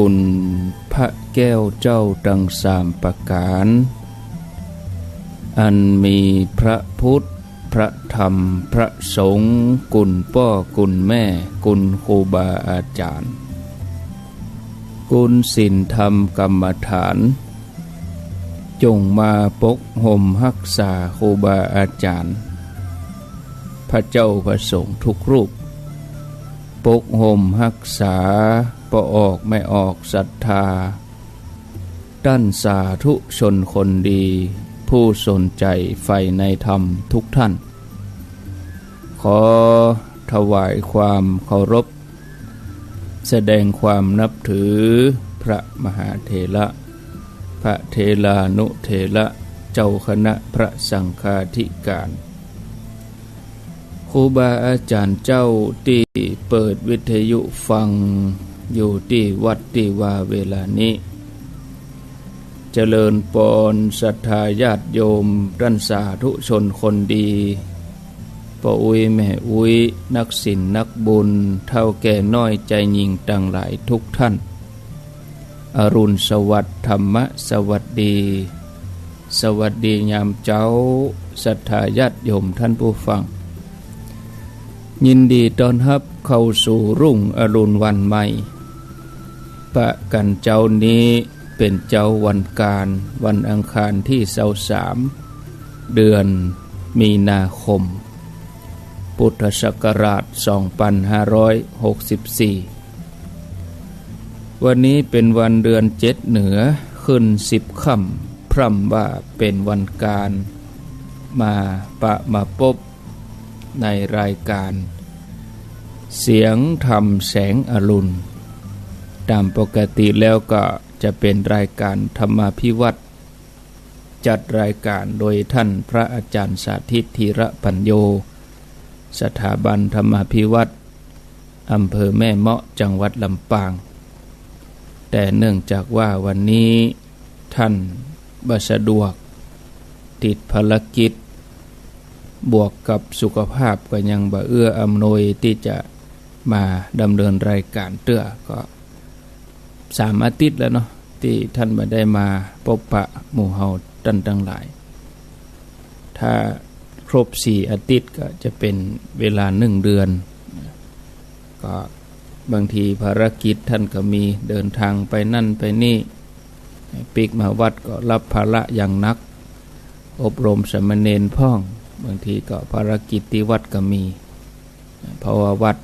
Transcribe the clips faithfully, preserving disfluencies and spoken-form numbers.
คุณพระแก้วเจ้าตังสามประก๋าน อันมีพระพุทธ พระธรรม พระสงฆ์ คุณป้อ คุณแม่ คุณครูบาอาจ๋ารย์ คุณศีลธรรมกรรมฐาน จงมาปกห่มฮักษาครูบาอาจ๋ารย์ พระเจ้าพระสงฆ์ทุกรูป ปกห่มฮักษาป้อออกแม่ออกศรัทธา ต้านสาธุชนคนดี ผู้สนใจ๋ใฝ่ในธรรมทุกท่าน ขอถวายความเคารพ แสดงความนับถือพระมหาเถระ พระเถรานุเถระ เจ้าคณะพระสังฆาธิการ ครูบาอาจ๋ารย์เจ้าตี้เปิดวิทยุฟังอยู่ตี้วัดตี้วาเวลานี้ เจริญปอนศรัทธาญาติโยมต้านสาธุชนคนดี ป้ออุ๊ยแม่อุ๊ย นักศีลนักบุญ เฒ่าแก่น้อยใจ๋ยิ่งตังหลายทุกท่าน อรุณสวัสดิ์ ธรรมะสวัสดี สวัสดียามเจ๊า ศรัทธาญาติโยมต้านผู้ฟัง ยินดีต้อนฮับเข้าสู่รุ่งอรุณวันใหม่ ปะกั๋นเจ๊านี้เป๋นเจ๊าวันก๋าน วันอังคารตี้ซาวสาม เดือนมีนาคม พุทธศักราชสองปันห้าร้อยหกสิบสี่ วันนี้เป๋นวันเดือนเจ็ดเหนือ ขึ้นสิบค่ำ พร่ำว่าเป๋นวันก๋าน มาปะมาปบในรายก๋านเสียงธรรมแสงอรุณ ต๋ามปกติแล้วก็จะเป๋นรายก๋านธรรมาภิวัตน์ จัดรายก๋านโดยต้านพระอาจ๋ารย์สาธิต ธีระปัญโญ สถาบันธรรมาภิวัตน์ อำเภอแม่เมาะ จังหวัดลำปาง แต่เนื่องจากว่าวันนี้ต้านบ่สะดวก ติดภารกิจ บวกกับสุขภาพก็ยังบ่เอื้ออำนวยตี้จะมาดำเนินรายก๋านเตื้อ ก็ สามอาทิตย์แล้วเนาะ ตี้ต้านบ่ได้มาปบปะหมู่เฮาต้านตังหลาย ถ้าครบสี่อาทิตย์ก็จะเป๋นเวลาหนึ่งเดือน ก็บางทีภารกิจต้านก็มี เดินทางไปนั่นไปนี่ ปิ๊กมาวัดก็รับภาระอย่างหนัก อบรมสามเณรพ่อง บางทีก็ภารกิจตี้วัดก็มี เพราะว่าวัด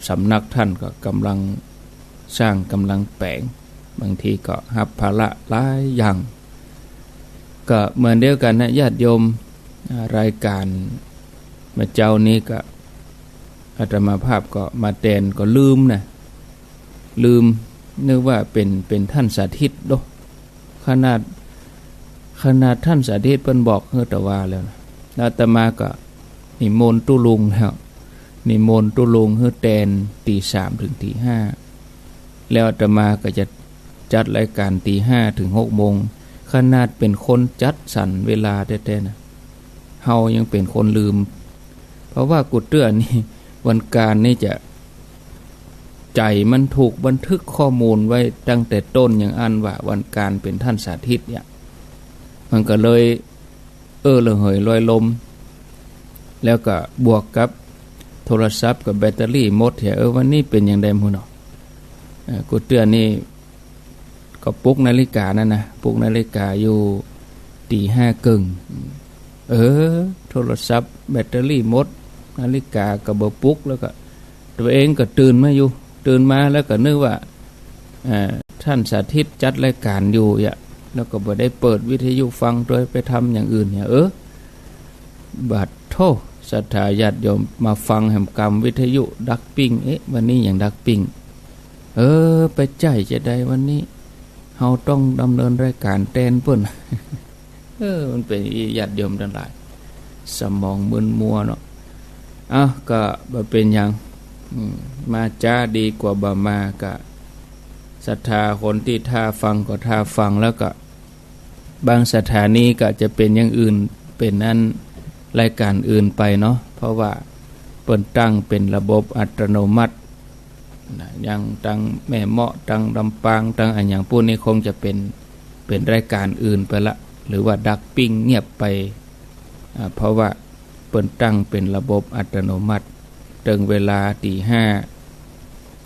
สำนักต้านก็ก่ำลังสร้างก่ำลังแป๋ง บางทีก็ฮับภาระหลายอย่าง ก็เหมือนเดียวกั๋นนะญาติโยม อ่า รายก๋านเมื่อเจ๊านี้ก็อาตมาภาพก็มาแตนก็ลืมนะ ลืม นึกว่าเป๋น เป๋นต้านสาธิตโด ขนาด ขนาดต้านสาธิตเปิ้นบอกหื้อตะวาแล้วนะ แล้วอาตมาก็นิมนต์ตุ๊ลุงแล้ว นิมนต์ตุ๊ลุงหื้อแตนตี๋สามเถิงตี๋ห้า แล้วอาตมาก็จะจัดรายก๋านตี๋ห้าเถิงหกโมง ขนาดเป๋นคนจัดสรรเวลาแต๊ๆ นะ เฮายังเป๋นคนลืม เพราะว่ากูเตื้อนี่ วันก๋านนี่จะ ใจ๋มันถูกบันทึกข้อมูลไว้ตั้งแต่ต้น อย่างอั้นว่าวันก๋านเป๋นต้านสาธิตเนี่ย มันก็เลย เออ ระเหยลอยลม แล้วก็บวกกับโทรศัพท์กับแบตเตอรี่หมดเหีย เออ วันนี้เป๋นอย่างใดหมู่เนาะ เออ กูเตื้อนี่ ก็ปลุกนาฬิกานั่นนะ ปลุกนาฬิกาอยู่ตี๋ห้าเกิ่ง เออ โทรศัพท์แบตเตอรี่หมด นาฬิกาก็บ่ปลุก แล้วก็ตั๋วเองก็ตื่นมาอยู่ ตื่นมาแล้วก็นึกว่า เอ่อ ต้านสาธิตจัดรายก๋านอยู่อะ แล้วก็บ่ได้เปิดวิทยุฟัง โดยไปทำอย่างอื่นเนี่ย เออ บัดโธ่ ศรัทธาญาติโยมมาฟังแหมกำวิทยุดักปิ้ง เอ๊ะ วันนี้หยังดักปิ้ง เออ ไปใจ๊จะใดวันนี้ เฮาต้องดำเนินรายก๋านแตนเปิ้น เออ มันเป๋นอี้ญาติโยมตังหลาย สมองมึนมัวเนาะ เอ้า ก็บ่เป๋นหยัง อืม มาจ๊าดีกว่าบ่มา ก็ศรัทธาคนตี้ท่าฟังก็ท่าฟัง แล้วก็บางสถานีก็จะเป๋นอย่างอื่น เป๋นอันรายก๋านอื่นไปเนาะ เพราะว่าเปิ้นตั้งเป๋นระบบอัตโนมัติ นะ อย่างตังแม่เมาะ ตังลำปาง ตังอะหยังปู้นนี่คงจะเป๋น เป๋นรายก๋านอื่นไปละ หรือว่าดักปิ้งเงียบไป อ่า เพราะว่าเปิ้นตั้งเป๋นระบบอัตโนมัติ เถิงเวลาตี๋ห้า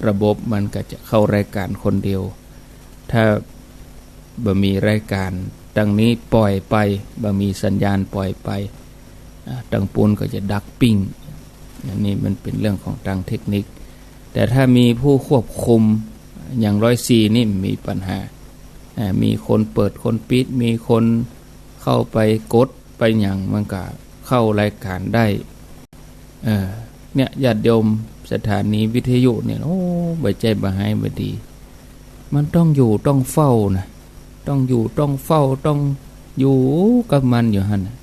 ระบบมันก็จะเข้ารายก๋านคนเดียว ถ้าบ่มีรายก๋าน ตังนี้ป่อยไป บ่มีสัญญาณป่อยไป อ่า ตังปู้นก็จะดักปิ้ง อันนี้มันเป๋นเรื่องของตางเทคนิค แต่ถ้ามีผู้ควบคุม อย่างร้อยสี่นี่มีปัญหา อ่า มีคนเปิดคนปิด มีคนเข้าไปกดไปหยัง มันก็เข้ารายก๋านได้ เออ เนี่ย ญาติโยมสถานีวิทยุเนี่ย โอ้ บ่ใจ้บ่หายบ่ดี มันต้องอยู่ต้องเฝ้านะ ต้องอยู่ต้องเฝ้า ต้องอยู่กับมันอยู่หั้นน่ะ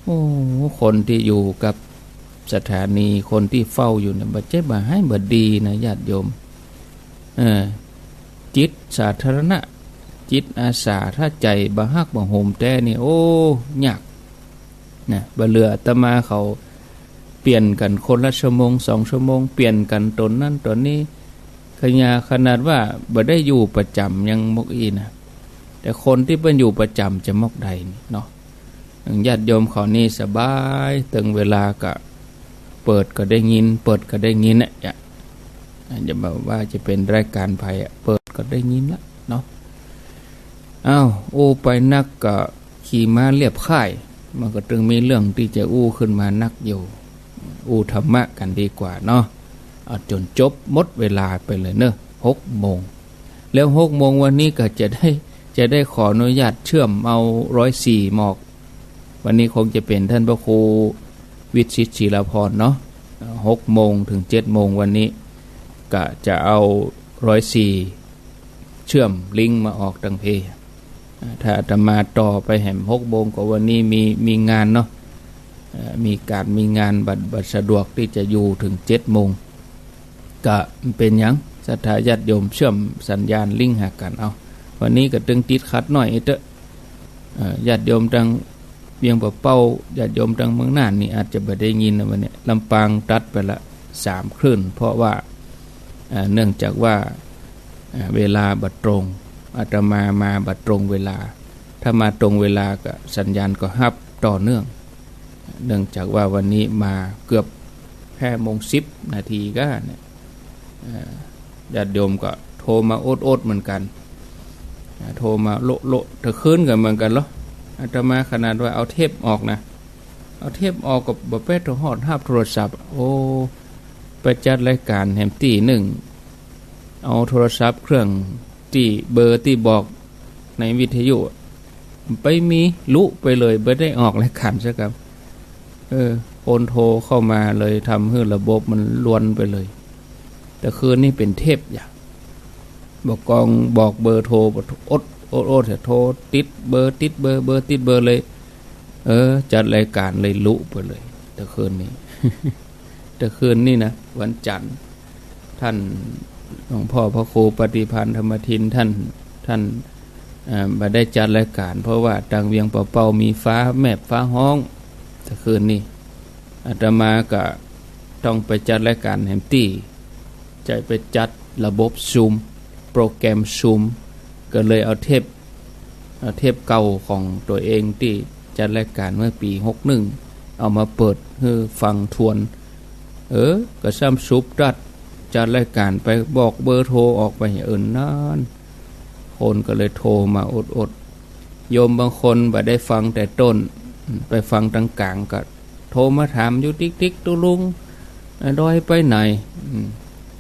โอ้ คนตี้อยู่กับสถานี คนตี้เฝ้าอยู่เนี่ย บ่ใจ้บ่หายบ่ดีนะ ญาติโยม เออ จิตสาธารณะ จิตอาสา ถ้าใจ๋บ่ฮักบ่โหมแต๊นี่ โอ้ ยาก นะ บ่าเลื่ออาตมาเขาเปลี่ยนกั๋นคนละชั่วโมงสองชั่วโมง เปลี่ยนกั๋นต๋นนั้นต๋นนี้ ขยะขนาดว่าบ่ได้อยู่ประจ๋ำยังมกอี้นะ แต่คนตี้เปิ้นอยู่ประจ๋ำจะมกใดนี่เนาะ ญาติโยมเขานี่สบาย เถิงเวลาก็เปิดก็ได้ยิน เปิดก็ได้ยินน่ะ อย่า อย่าแบบว่าจะเป๋นรายก๋านใผอะ เปิดก็ได้ยินละเนาะ อ้าว อู้ไปนักก็ ขี่ม้าเลียบค่าย มันก็ตึงมีเรื่องตี้จะอู้ขึ้นมานักอยู่ อู้ธรรมะกั๋นดีกว่าเนาะ เอาจ๋นจบหมดเวลาไปเลยเนาะ หกโมง แล้วหกโมงวันนี้ก็จะได้ จะได้ขออนุญาตเชื่อมเอาร้อยสี่มาออก วันนี้คงจะเป๋นต้านพระครูวิชิตศิลาภรณ์เนาะ หกโมงเถิงเจ็ดโมงวันนี้ กะจะเอาร้อยสี่ เชื่อมลิงก์มาออกตังเพ อ่า ถ้าอาตมาต่อไปแหมหกโมงก็วันนี้มี มีงานเนาะ เอ่อ มีก๋านมีงาน บ่ บ่สะดวกตี้จะอยู่เถิงเจ็ดโมง ก็บ่เป๋นหยัง ศรัทธาญาติโยมเชื่อมสัญญาณลิงก์หากั๋นเอา วันนี้ก็ตึงติดขัดหน้อยเต๊อะ เอ่อ ญาติโยมตังเวียงป่าเป้า ญาติโยมตังเมืองน่านนี่อาจจะบ่ได้ยินนะ วันนี้ลำปางตัดไปละสามคลื่น เพราะว่า เอ่อ เนื่องจากว่า เอ่อ เวลาบ่ตรง อาตมามาบ่ตรงเวลา ถ้ามาตรงเวลาก็สัญญาณก็ฮับต่อเนื่อง เนื่องจากว่าวันนี้มาเกือบแค่โมงสิบนาทีก็เนี่ย เอ่อ ญาติโยมก็โทรมาโอ๊ดๆเหมือนกั๋น อ่า โทรมาโละๆ ตะคืนก็เหมือนกั๋นเหรอ อาตมาขนาดว่าเอาเทปออกนะ เอาเทปออกก็บ่เป๋นตาฮอดฮับโทรศัพท์ โอ้ ไปจัดรายก๋านแหมตี้นึ่ง เอาโทรศัพท์เครื่องตี้เบอร์ตี้บอกในวิทยุ ไปมีลุไปเลย บ่ได้ออกรายก๋านสักกำ เออ คนโทรเข้ามาเลย ทำหื้อระบบมันลวนไปเลย ตะคืนนี่เป๋นเทปอย่า บ่กองบอกเบอร์โทร บ่ โอ๊ด โอ๊ด โอ๊ด โทรติดเบอร์ ติดเบอร์ เบอร์ติดเบอร์เลย เออ จัดรายก๋านเลยลุไปเลย ตะคืนนี้ ตะคืนนี้นะ วันจันทร์ ท่านหลวงพ่อพระครูปฏิภาณธรรมทิน ท่าน ท่าน เอ่อ บ่ได้จัดรายก๋าน เพราะว่าตางเวียงป่าเป้ามีฟ้าแมบฟ้าฮ้อง ตะคืนนี้ อาตมาก็ต้องไปจัดรายก๋านแหมตี้ จะไปจัดระบบซูม โปรแกรมซูม ก็เลยเอาเทป เอาเทปเก่าของตั๋วเองตี้จัดรายก๋านเมื่อปี๋หกหนึ่ง เอามาเปิดหื้อฟังทวน เออ ก็ซ้ำสุบตั๊ด จัดรายก๋านไปบอกเบอร์โทรออกไป เออ นั่น คนก็เลยโทรมาโอ๊ดๆ โยมบางคนบ่ได้ฟังแต่ต้น ไปฟังตังก๋างก็โทรมาถามอยู่ติ๊กๆ ตุ๊ลุง เอ่อ ดอยไปไหน อืม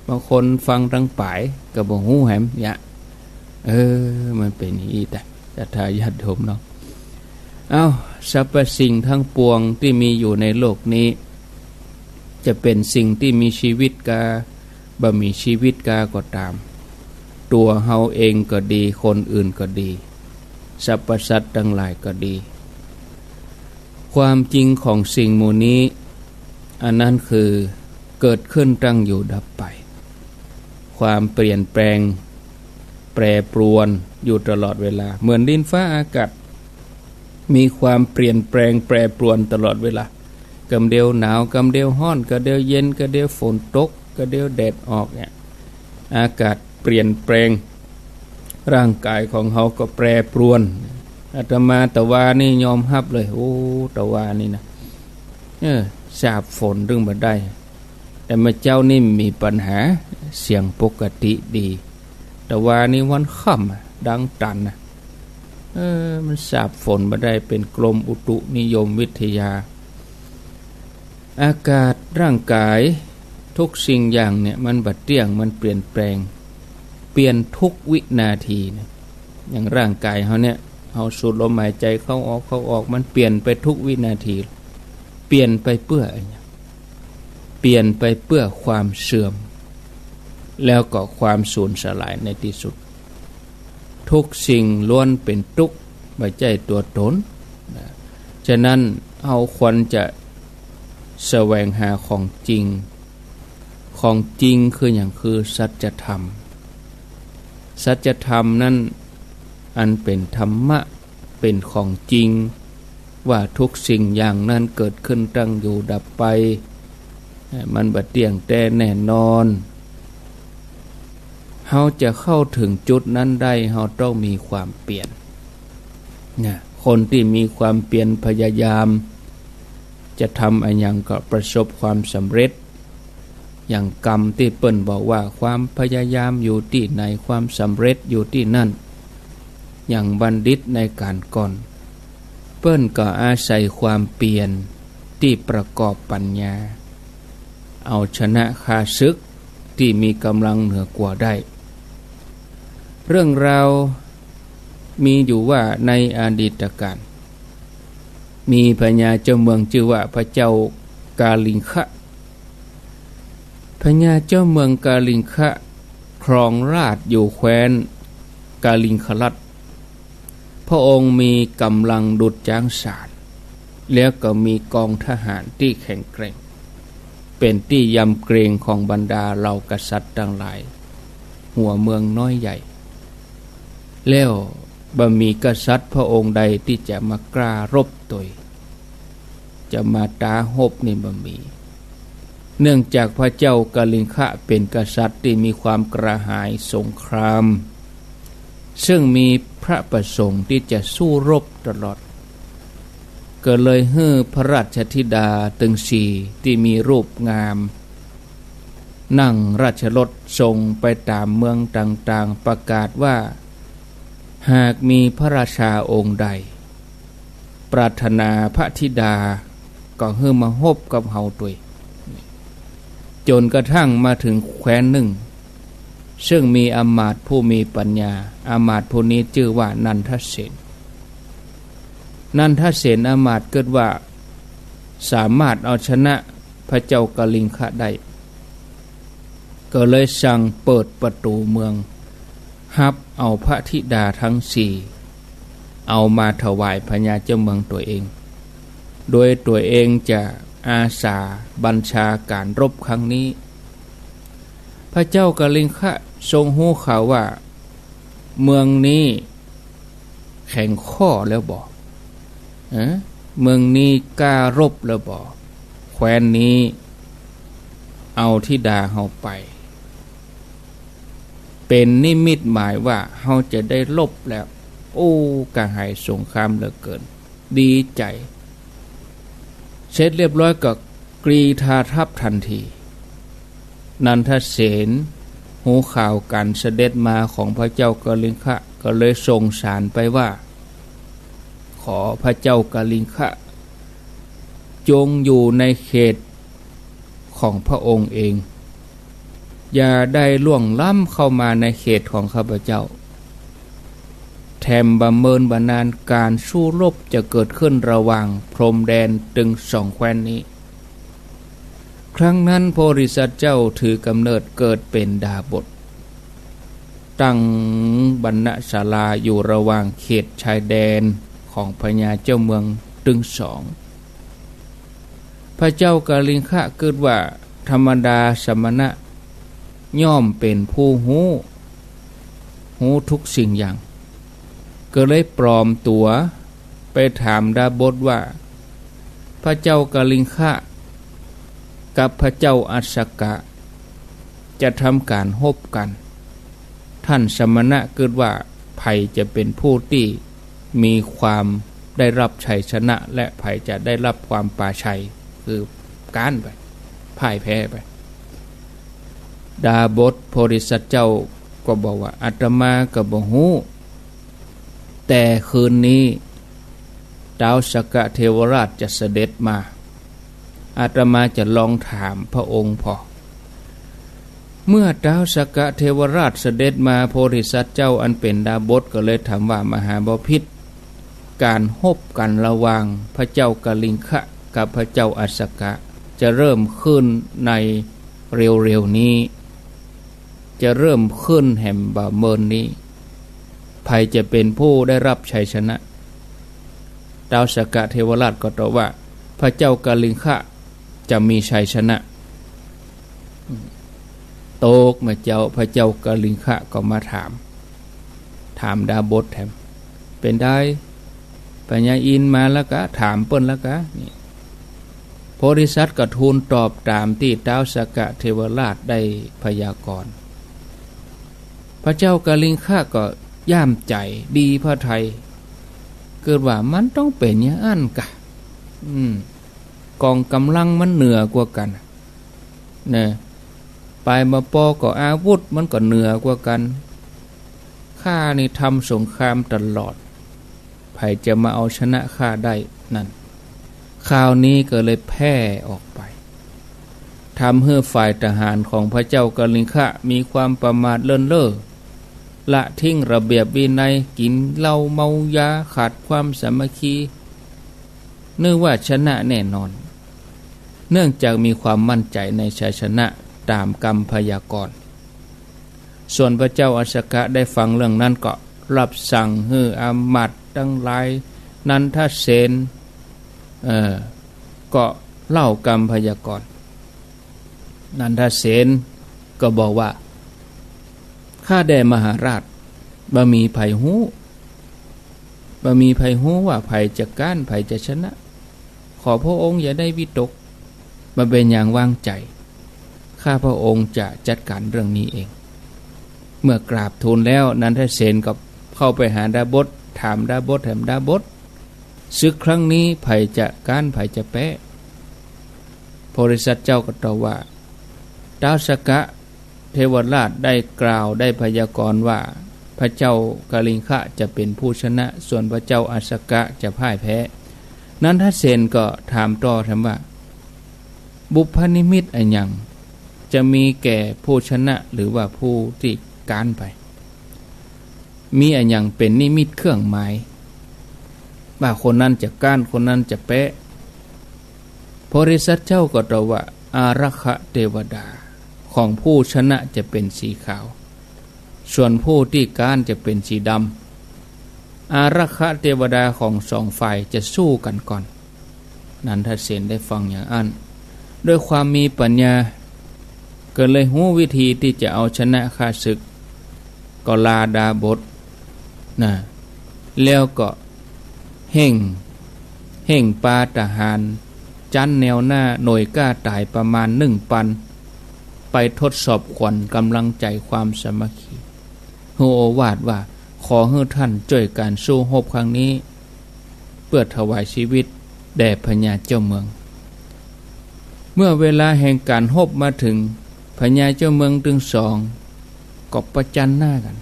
บางคนฟังตังป๋ายก็บ่ฮู้แหมยะ เออ มันเป๋นอย่างอี้ตะ ศรัทธาญาติโยมเนาะ เอ้า สรรพสิ่งทั้งปวงตี้มีอยู่ในโลกนี้ จะเป๋นสิ่งตี้มีชีวิตกา บ่มีชีวิตกาก็ต๋าม ตั๋วเฮาเองก็ดี คนอื่นก็ดี สรรพสัตว์ตังหลายก็ดี ความจริงของสิ่งหมู่นี้ อันนั้นคือเกิดขึ้นตั้งอยู่ดับไป ความเปลี่ยนแปลงแปรปรวนอยู่ตลอดเวลา เหมือนดินฟ้าอากาศ มีความเปลี่ยนแปลงแปรปรวนตลอดเวลา กำเดียวหนาว กำเดียวฮ้อน กำเดียวเย็น กำเดียวฝนตก กำเดียวแดดออกเนี่ย อากาศเปลี่ยนแปลง ร่างกายของเฮาก็แปรปรวน อาตมาตะวานี่ยอมฮับเลย โอ้ ตะวานี่นะ เออ สาบฝนตึงบ่ได้ แต่เมื่อเจ๊านี่มีปัญหา เสียงปกติดี ตะวานี่วันค่ำอะ ดังตันนะ เออ มันสาบฝนบ่ได้ เป๋นกรมอุตุนิยมวิทยา อากาศร่างกายทุกสิ่งอย่างเนี่ย มันบ่เตี้ยง มันเปลี่ยนแปลง เปลี่ยนทุกวินาทีนะ อย่างร่างกายเฮาเนี่ย เฮาสูดลมหายใจเข้าออก เข้าออก มันเปลี่ยนไปทุกวินาที เปลี่ยนไปเปื้ออะหยัง เปลี่ยนไปเปื้อความเสื่อม แล้วก็ความสูญสลายในตี้สุด ทุกสิ่งล้วนเป๋นตุ๊กข์ บ่ใจ้ตั๋วต๋นนะ ฉะนั้นเฮาควรจะแสวงหาของจริง ของจริงคือหยัง คือสัจธรรม สัจธรรมนั้นอันเป๋นธรรมะ เป๋นของจริง ว่าทุกสิ่งอย่างนั้นเกิดขึ้นตั้งอยู่ดับไป มันบ่เตี้ยงแต๊แน่นอน เฮาจะเข้าถึงจุดนั้นได้ เฮาต้องมีความเปียรนะ คนตี้มีความเปียรพยายาม จะทำอะหยังก็ประสบความสำเร็จ อย่างกำตี้เปิ้นบอกว่า ความพยายามอยู่ตี้ไหน ความสำเร็จอยู่ตี้นั่น อย่างบัณฑิตในก๋านก่อน เปิ้นก็อาศัยความเปียรตี้ประกอบปัญญา เอาชนะข้าศึกตี้มีก๋ำลังเหนือกว่าได้ เรื่องราวมีอยู่ว่าในอดีตกาล มีพญาเจ้าเมืองจื้อว่าพระเจ้ากาลิงคะ พญาเจ้าเมืองกาลิงคะครองราชอยู่แคว้นกาลิงครัฐ พระองค์มีก๋ำลังดุจจ๊างสาร แล้วก็มีกองทหารตี้แข็งแกร่ง เป๋นตี้ยำเกรงของบรรดาเหล่ากษัตริย์ตังหลาย หัวเมืองน้อยใหญ่ แล้วบ่มีกษัตริย์พระองค์ใดตี้จะมากล้ารบตวย จะมาต๊ารบนี่บ่มี เนื่องจากพระเจ้ากาลิงคะเป๋นกษัตริย์ตี้มีความกระหายสงคราม ซึ่งมีพระประสงค์ตี้จะสู้รบตลอด ก็เลยหื้อพระราชธิดาตึงสี่ตี้มีรูปงาม นั่งราชรถส่งไปต๋ามเมืองต่างๆ ประกาศว่า หากมีพระราชาองค์ใด ปรารถนาพระธิดา ก็หื้อมาฮบกับเฮาตวย จ๋นกระทั่งมาเถิงแคว้นนึ่ง ซึ่งมีอำมาตย์ผู้มีปัญญา อำมาตย์ผู้นี้จื้อว่านันทเสน นันทเสนอำมาตย์กึ๊ดว่า สามารถเอาชนะพระเจ้ากาลิงคะได้ ก็เลยสั่งเปิดประตู๋เมือง ฮับเอาพระธิดาตึงสี่ เอามาถวายพญาเจ้าเมืองตั๋วเอง โดยตั๋วเองจะอาสาบัญชาก๋านรบครั้งนี้ พระเจ้ากาลิงคะทรงฮู้ข่าวว่า เมืองนี้แข็งข้อแล้วบ่ เอ๊ะ เมืองนี้กล้ารบแล้วบ่ แคว้นนี้เอาธิดาเฮาไป เป๋นนิมิตหมายว่าเฮาจะได้รบแล้ว โอ้ กระหายสงครามเหลือเกิน ดีใจ๋ เสร็จเรียบร้อยก็กรีธาทัพตันที นันทเสนฮู้ข่าวก๋านเสด็จมาของพระเจ้ากาลิงคะ ก็เลยส่งสารไปว่า ขอพระเจ้ากาลิงคะ จงอยู่ในเขตของพระองค์เอง อย่าได้ล่วงล้ำเข้ามาในเขตของข้าพเจ้า แถมบ่เมินบ่นานก๋านสู้รบจะเกิดขึ้นระหว่างพรมแดนตึงสองแคว้นนี้ ครั้งนั้นโพธิสัตว์เจ้าถือกำเนิดเกิดเป๋นดาบส ตั้งบรรณศาลาอยู่ระหว่างเขตชายแดนของพญาเจ้าเมืองตึงสอง พระเจ้ากาลิงคะกึ๊ดว่าธรรมดาสมณะย่อมเป๋นผู้ฮู้ ฮู้ทุกสิ่งอย่าง ก็เลยปลอมตั๋วไปถามดาบสว่า พระเจ้ากาลิงคะกับพระเจ้าอัสสกะ จะทำก๋านฮบกั๋น ท่านสมณะกึ๊ดว่าใผจะเป๋นผู้ตี้มีความได้รับชัยชนะ และใผจะได้รับความปราชัย คือก๊านไป พ่ายแพ้ไป ดาบสโพธิสัตว์เจ้าก็บอกว่า อาตมาก็บ่ฮู้ แต่คืนนี้ ท้าวสักกะเทวราชจะเสด็จมา อาตมาจะลองถามพระองค์ผ่อ เมื่อท้าวสักกะเทวราชเสด็จมา โพธิสัตว์เจ้าอันเป๋นดาบสก็เลยถามว่า มหาบพิตร ก๋านฮบกั๋นระหว่างพระเจ้ากลิงคะกับพระเจ้าอัสสกะ จะเริ่มขึ้นในเร็วๆ นี้ จะเริ่มขึ้นแหมบ่าเมินนี้ ใผจะเป๋นผู้ได้รับชัยชนะ ท้าวสักกะเทวราชก็ตอบว่า พระเจ้ากลิงคะจะมีชัยชนะ ตกเมื่อเจ๊า พระเจ้ากลิงคะก็มาถาม ถามดาบสแถม เป๋นใด พญาอินทร์มาแล้วกา ถามเปิ้นแล้วกา นี่ โพธิสัตว์ก็ทูลตอบต๋ามตี้ท้าวสักกะเทวราชได้พยากรณ์ พระเจ้ากลิงคะก็ย่ามใจ๋ดีพระทัย กึ๊ดว่ามันต้องเป๋นอย่างอั้นกา อืม ก๋องก๋ำลังมันเหนือกว่ากั๋น เน่อ ไปมาปอก็อาวุธมันก็เหนือกว่ากั๋น ข้านี่ทำสงครามตลอด ใผจะมาเอาชนะข้าได้ นั่น ข่าวนี้ก็เลยแพร่ออกไป ทำหื้อฝ่ายทหารของพระเจ้ากลิงคะมีความประมาทเลินเล่อ ละทิ้งระเบียบวินัย กิ๋นเหล้าเมายา ขาดความสามัคคี นึกว่าชนะแน่นอน เนื่องจากมีความมั่นใจ๋ในชัยชนะต๋ามกำพยากรณ์ ส่วนพระเจ้าอัสสกะได้ฟังเรื่องนั้นก็รับสั่งหื้ออำมาตย์ตังหลาย นันทเสน เอ่อ ก็เล่ากำพยากรณ์ นันทเสนก็บอกว่า ข้าแด่มหาราช บ่มีใผฮู้ บ่มีใผฮู้ว่าใผจะก๊าน ใผจะชนะ ขอพระองค์อย่าได้วิตก บ่เป๋นอย่าง วางใจ๋ ข้าพระองค์จะจัดก๋านเรื่องนี้เอง เมื่อกราบทูลแล้ว นันทเสนก็เข้าไปหาดาบส ถามดาบส แถมดาบส ศึกครั้งนี้ใผจะก๊าน ใผจะแป๊ โพธิสัตว์เจ้าก็ตอบว่า ท้าวสักกะเทวราชได้กล่าวได้พยากรณ์ว่า พระเจ้ากลิงคะจะเป๋นผู้ชนะ ส่วนพระเจ้าอัสสกะจะพ่ายแพ้ นันทเสนก็ถามต่อแถมว่า บุพนิมิตอะหยังจะมีแก่ผู้ชนะหรือว่าผู้ตี้ก๊านไป มีอะหยังเป๋นนิมิตเครื่องหมาย ว่าคนนั้นจะก๊าน คนนั้นจะแป๊ โพธิสัตว์เจ้าก็ตอบว่า อารักขเทวดาของผู้ชนะจะเป๋นสีขาว ส่วนผู้ตี้ก๊านจะเป๋นสีดำ อารักขเทวดาของสองฝ่ายจะสู้กั๋นก่อน นันทเสนได้ฟังอย่างอั้น ด้วยความมีปัญญา ก็เลยฮู้วิธีตี้จะเอาชนะข้าศึก ก็ลาดาบส นะ แล้วก็เฮ่ง เฮ่งปาทหาร จั๊นแนวหน้าหน่วยกล้าต๋ายประมาณนึ่งปัน ไปทดสอบขวัญก๋ำลังใจ๋ความสามัคคี หื้อโอวาทว่า ขอหื้อท่านจ้วยก๋านสู้ฮบครั้งนี้ เปื้อถวายจีวิตแด่พญาเจ้าเมือง เมื่อเวลาแห่งก๋านฮบมาเถิง พญาเจ้าเมืองตึงสองก็ประจันหน้ากั๋น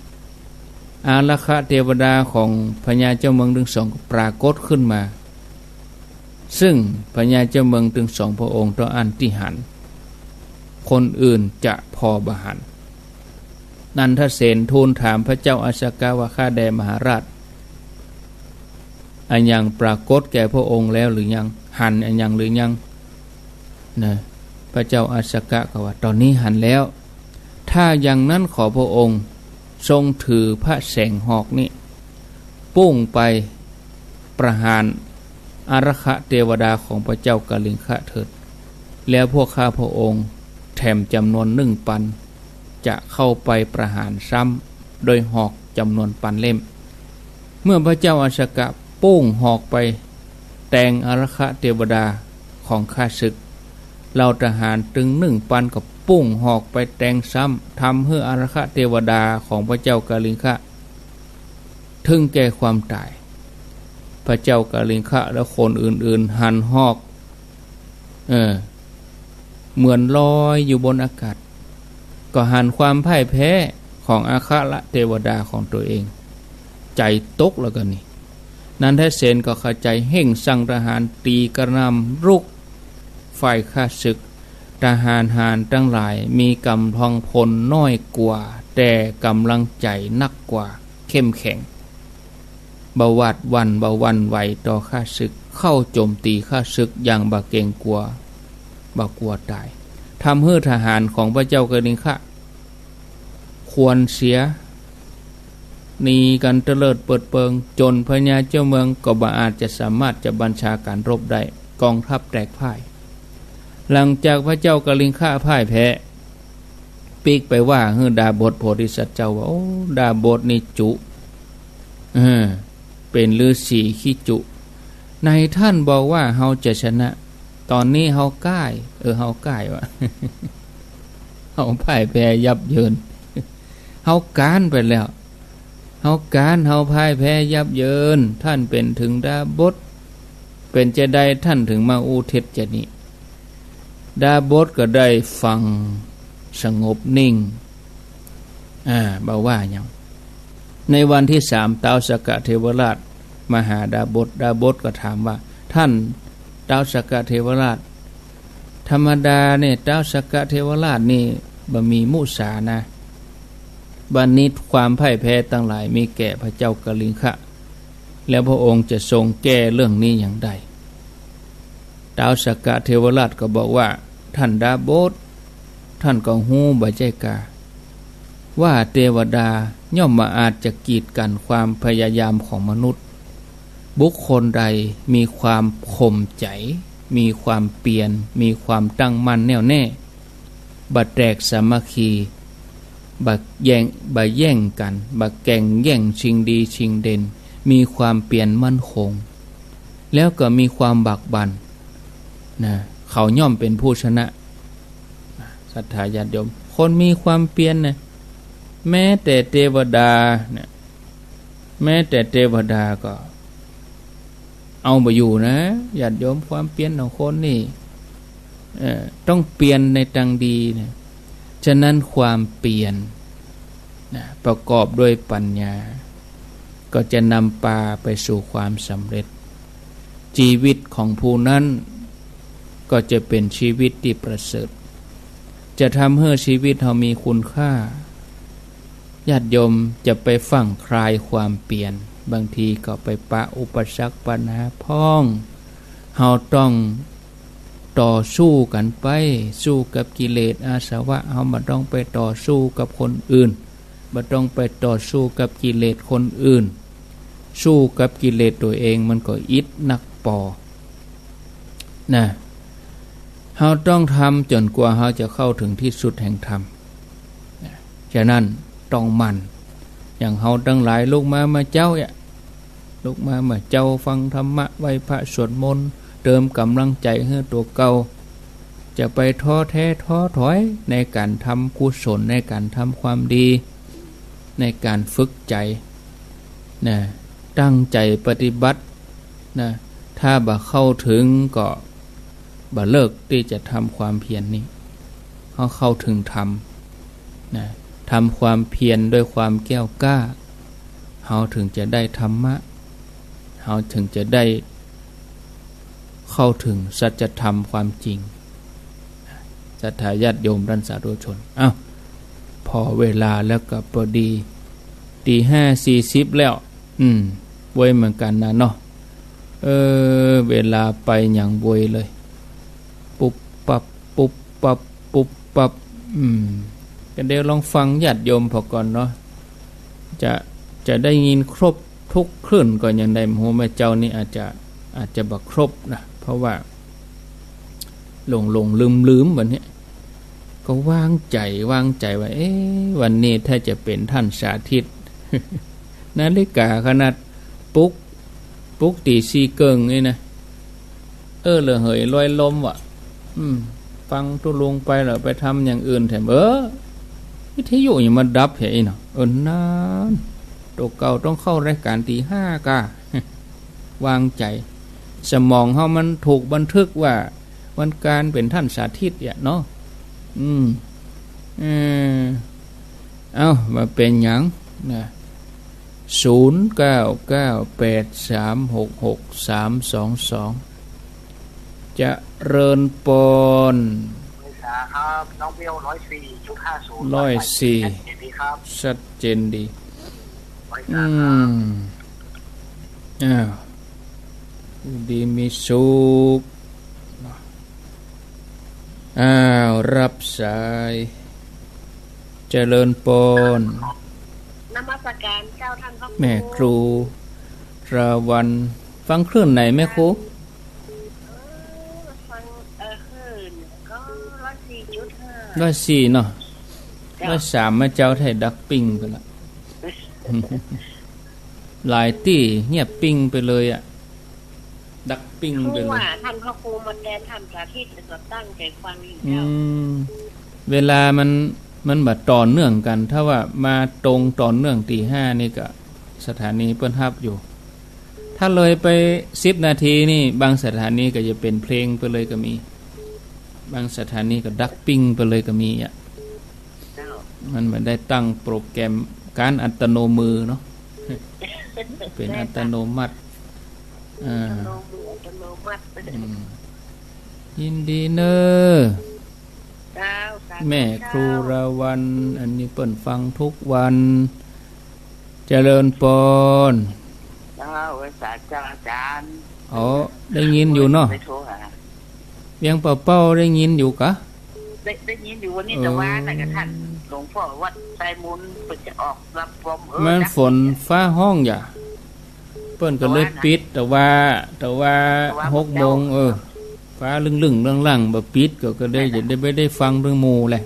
อารักขเทวดาของพญาเจ้าเมืองตึงสองก็ปรากฏขึ้นมา ซึ่งพญาเจ้าเมืองตึงสองพระองค์เต้าอั้นตี้หัน คนอื่นจะผ่อบ่หัน นันทเสนทูลถามพระเจ้าอัสสกะว่า ข้าแด่มหาราช อะหยังปรากฏแก่พระองค์แล้วหรือยัง หันอะหยังหรือยัง นะ พระเจ้าอัสสกะก็ว่า ต๋อนนี้หันแล้ว ถ้าอย่างนั้นขอพระองค์ทรงถือพระแสงหอกนี้ ปุ้งไปประหารอารักขเทวดาของพระเจ้ากลิงคะเถิด แล้วพวกข้าพระองค์แถมจ๋ำนวนนึ่งปัน จะเข้าไปประหารซ้ำโดยหอกจ๋ำนวนปันเล่ม เมื่อพระเจ้าอัสสกะปุ้งหอกไปแตงอารักขเทวดาของข้าศึก เหล่าทหารตึงนึ่งปันก็ ปุ้งหอกไปแตงซ้ำ ทำหื้ออารักขเตวดาของพระเจ้ากลิงคะ ถึงแก่ความต๋าย พระเจ้ากลิงคะและคนอื่นๆ หันหอก เออ เหมือนลอยอยู่บนอากาศ ก็หันความพ่ายแพ้ของอารักขเตวดาของตั๋วเอง ใจ๋ตกแล้วก็นี่ นันทเสนก็เข้าใจ๋ เฮ่งสั่งทหารตี๋กระหน่ำรุกฝ่ายข้าศึก ทหารหาญตังหลายมีก๋ำลังพลน้อยกว่า แต่ก๋ำลังใจ๋นักกว่า เข้มแข็ง บ่หวาดหวั่น บ่หวั่นไหวต่อข้าศึก เข้าโจมตี๋ข้าศึกอย่างบ่เกรงกั๋ว บ่กั๋วต๋าย ทำหื้อทหารของพระเจ้ากลิงคะ ขวัญเสีย หนีกั๋นเตลิดเปิดเปิง จ๋นพญาเจ้าเมืองก็บ่อาจจะสามารถจะบัญชาก๋านรบได้ กองทัพแตกพ่าย หลังจากพระเจ้ากลิงคะพ่ายแพ้ ปิ๊กไปว่าหื้อดาบสโพธิสัตว์เจ้าว่า โอ้ ดาบสนี่จุ เออ เป๋นฤๅษีขี้จุ ไหนท่านบอกว่าเฮาจะชนะ ต๋อนนี้เฮาก๊าย เออ เฮาก๊ายว่ะ เฮาพ่ายแพ้ยับเยิน เฮาก๊านไปแล้ว เฮาก๊าน เฮาพ่ายแพ้ยับเยิน ท่านเป๋นเถิงดาบส เป๋นจาใดท่านเถิงมาอู้เท็จจานี้ ดาบสก็ได้ฟังสงบนิ่ง อ่า บ่ว่าหยัง ในวันตี้สาม ต๊าวสักกะเทวราชมาหาดาบส ดาบสก็ถามว่า ท่านต๊าวสักกะเทวราช ธรรมดาเนี่ยต๊าวสักกะเทวราชนี่บ่มีมุสานะ บ่นิดความพ่ายแพ้ตังหลายมีแก่พระเจ้ากลิงคะ แล้วพระองค์จะทรงแก้เรื่องนี้อย่างใด ต๊าวสักกะเทวราชก็บอกว่า ท่านดาบส ท่านก็ฮู้บ่ใจ้กา ว่าเตวดาย่อมบ่อาจจะกีดกั๋นความพยายามของมนุษย์ บุคคลใดมีความข่มใจ๋ มีความเปียร มีความตั้งมั่นแน่วแน่ บ่แตกสามัคคี บ่แย่ง บ่แย่งกั๋น บ่แก่งแย่งชิงดีชิงเด่น มีความเปียรมั่นคง แล้วก็มีความบากบั่น นะ เขาย่อมเป๋นผู้ชนะ ศรัทธาญาติโยม คนมีความเปียรนะ แม้แต่เตวดานะ แม้แต่เตวดาก็เอาบ่อยู่นะ ญาติโยม ความเปียรของคนนี่ เอ่อ ต้องเปียรในตางดีนะ ฉะนั้นความเปียรนะ ประกอบด้วยปัญญา ก็จะนำปาไปสู่ความสำเร็จ จีวิตของผู้นั้นก็จะเป๋นจีวิตตี้ประเสริฐ จะทำหื้อจีวิตเฮามีคุณค่า ญาติโยมจะไปฟั่งคลายความเปียร บางทีก็ไปปะอุปสรรคปัญหาพ่อง เฮาต้องต่อสู้กั๋นไป สู้กับกิเลสอาสวะ เฮาบ่ต้องไปต่อสู้กับคนอื่น บ่ต้องไปต่อสู้กับกิเลสคนอื่น สู้กับกิเลสตั๋วเองมันก็อิดนักปอ นะ เฮาต้องทำจ๋นกว่าเฮาจะเข้าเถิงตี้สุดแห่งธรรม นะ ฉะนั้นต้องหมั่น อย่างเฮาตังหลายลุกมาเมื่อเจ๊าเนี่ย ลุกมาเมื่อเจ๊าฟังธรรมะ ไหว้พระสวดมนต์ เติมก๋ำลังใจ๋หื้อตั๋วเก่า จะไปท้อแท้ท้อถอยในก๋านทำกุศล ในก๋านทำความดี ในก๋านฝึกใจ๋ นะ ตั้งใจ๋ปฏิบัติ นะ ถ้าบ่เข้าเถิงก็บ่เลิกตี้จะทำความเพียรนี่ เฮาเข้าเถิงธรรม นะ ทำความเพียรด้วยความแกล้วกล้า เฮาเถิงจะได้ธรรมะ เฮาเถิงจะได้เข้าเถิงสัจธรรมความจริง ศรัทธาญาติโยมต้านสาธุชน อ้าว ผ่อเวลาแล้วก็ปอดี ตี๋ห้าสี่สิบแล้ว อืม ไวเหมือนกั๋นนะเนาะ เออ เวลาไปอย่างไวเลย ปุ๊บปั๊บ ปุ๊บปั๊บ ปุ๊บปั๊บ อืม ก็เดี๋ยวลองฟังญาติโยมผ่อก่อนเนาะ จะ จะได้ยินครบทุกคลื่นก็ยังได้ บ่ฮู้แม่เจ้านี่อาจจะ อาจจะบ่ครบนะ เพราะว่าหลงๆ ลืมๆ วันนี้ ก็วางใจ๋ วางใจ๋ว่า เอ๊ะ วันนี้ถ้าจะเป๋นต้านสาธิต นาฬิกาขนาดปลุก ปลุกตี๋สี่เกิ่งนี่นะ เออ ละเหยลอยลมว่ะ อืม ไป ฟังตุ๊ลุงไปแล้วไปทำอย่างอื่นแถม เออ วิทยุยังมาดับเหียอีกเนาะ เออ นั่น ตั๋วเก่าต้องเข้ารายการตีห้าก่า วางใจ๋ สมองเฮามันถูกบันทึกว่าวันการเป๋นต้านสาธิตอะเนาะ อืม เออ เอ้า บ่าเป๋นหยังนะ ศูนย์เก้าเก้าแปดสามหกหกสามสองสอง เจริญปอน ครับ น้องเบล ร้อยสี่จุดห้าศูนย์ ร้อยสี่ ชัดเจนดีครับ ชัดเจนดี ร้อยสาม อืม ครับ อ้าว อยู่ดีมีสุข อ้าว รับสาย เจริญปอน นมัสการเจ้าท่านพระครู แม่ครูราวัณ ฟังคลื่นไหนแม่ครู เออ ฟัง เออ คลื่นก็ ร้อยสี่จุดห้า ร้อยสี่เนาะ เจ้า ร้อยสาม มาเจ้าไทยดับปิ้งไปละ หลายตี้เงียบปิ้งไปเลยอะ ดับปิ้งไปเลย เพราะว่าท่านพระครูมาแตนต้านสาธิต แล้วก็ตั้งใจ๋ฟังอยู่ อื เจ้า ม เวลามัน มันบ่ต่อเนื่องกั๋น ถ้าว่ามาตรงต่อเนื่องตีห้านี่ก็สถานีเปิ้นฮับอยู่ ถ้าเลยไปสิบนาทีนี่ บางสถานีก็จะเป๋นเพลงไปเลยก็มี บางสถานีก็ดับปิ้งไปเลยก็มีอะ เจ้า มันบ่ได้ตั้งโปรแกรมการอัตโนมือเนาะ เป๋นอัตโนมัติ อ่า อัตโนมือ อัตโนมัติ อืม ยินดีเน้อ เจ้า สาธุ แม่ครูราวัณ เจ้า อันนี้เปิ้นฟังทุกวัน เจริญปอน เจ้า สาธุเจ้าอาจารย์ อ๋อ ได้ยินอยู่เนาะ ไปโทรหา เวียงป่าเป้าได้ยินอยู่กะ ได้ ได้ยินอยู่วันนี้ เออ แต่ว่าน่ะกะท่านหลวงพ่อวัดไซมูลเปิ้นจะออกรับรอง เออ มันฝนฟ้าฮ้องอย่า เปิ้นก็เลยปิด แต่ว่า แต่ว่า แต่ว่า หกโมง เออ ฟ้าลึ่งๆ ล่างๆ บ่ปิด ก็ ก็เลย นั่นแหละ จะได้ บ่ได้ฟังเรื่องหมู่แหละ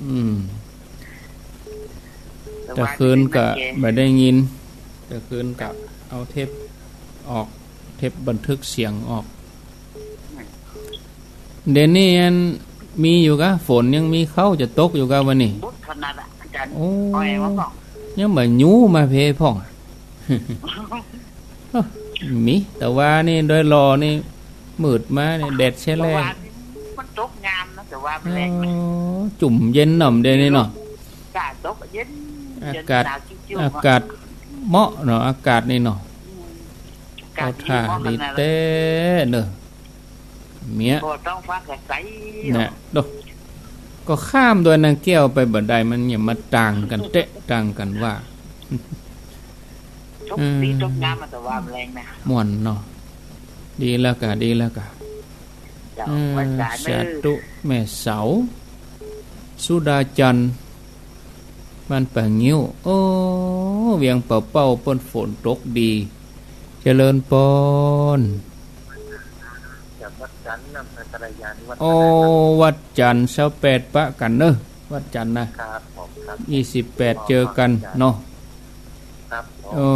อืม แต่ว่า แต่คืนก็ มันแก่ บ่ได้ยิน แต่คืนก็เอาเทปออก เทปบันทึกเสียงออก เดี๋ยวนี้อันมีอยู่กะ ฝนยังมีเค้าจะตกอยู่กะวันนี้ พุธขนาดอะอาจารย์ โอ้ อ้อยมาบอก ยังบ่ายูมาเพพ่อง มี แต่ว่านี่ดอยหล่อนี่ มืดมานี่ แดดแฉะแล้ง แต่ว่ามันตกงามนะ แต่ว่ามันแรงนะ อ๋อ จุ่มเย็นหน่อมเดี๋ยวนี้เนาะ จ้า ตกเย็น อากาศ เย็นหนาวชิวๆ อากาศเหมาะเนาะ อากาศนี่เนาะ อืม อากาศดี เข้าท่า เหมาะขนาด ดีแต๊เนอะ เมีย บ่ต้องฟ้าก็ใส เนี่ย โด ก็ข้ามดอยนางแก้วไปบ่ได้ มันอย่ามาต่างกั๋นแต๊ ต่างกั๋นว่า ตกดี เออ ตกงามมาแต่ว่ามันแรงนะ ม่วนเนาะ ดีแล้วกะ ดีแล้วกะ เจ้า เออ วันจันทร์ สาธุ แม่เสา สุดาจันทร์ บ้านป่างิ้ว โอ้ เวียงป่าเป้าเปิ้นฝนตกดี เจริญปอน จากวัดจันทร์นำพระกรยานิวัฒน์ โอ้ วัดจันทร์ ซาวแปดปะกั๋นเนอะ วัดจันทร์นะ ครับผม ครับ ยี่สิบแปด เจอกั๋นเนาะ ครับผม โอ้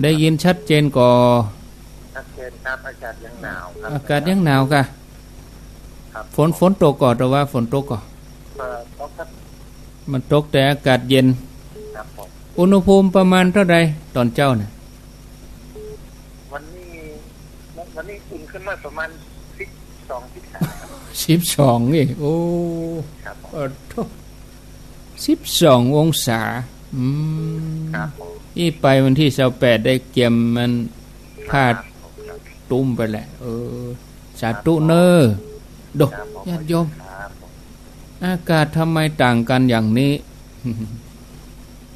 ได้ยินชัดเจนก่อ ชัดเจนครับ อากาศยังหนาวครับ อากาศยังหนาวกะ ครับ ฝน ฝนตกก่อ แต่ว่าฝนตกก่อ เอ่อ ตกครับ มันตกแต่อากาศเย็น ครับผม อุณหภูมิประมาณเท่าใดต๋อนเจ๊าน่ะ วันนี้ วันนี้อุ่นขึ้นมาประมาณสิบสอง สิบสาม ครับ สิบสอง นี่ โอ้ ครับผม เออ โธ่ สิบสององศา อืม ครับผม อี้ไปวันตี้ซาวแปดได้เกียมมันผ้า ครับผม ครับ ตุ้มไปแหละ เออ สาธุเน้อ โด ครับผม ญาติโยม ครับผม อากาศทำไมต่างกั๋นอย่างนี้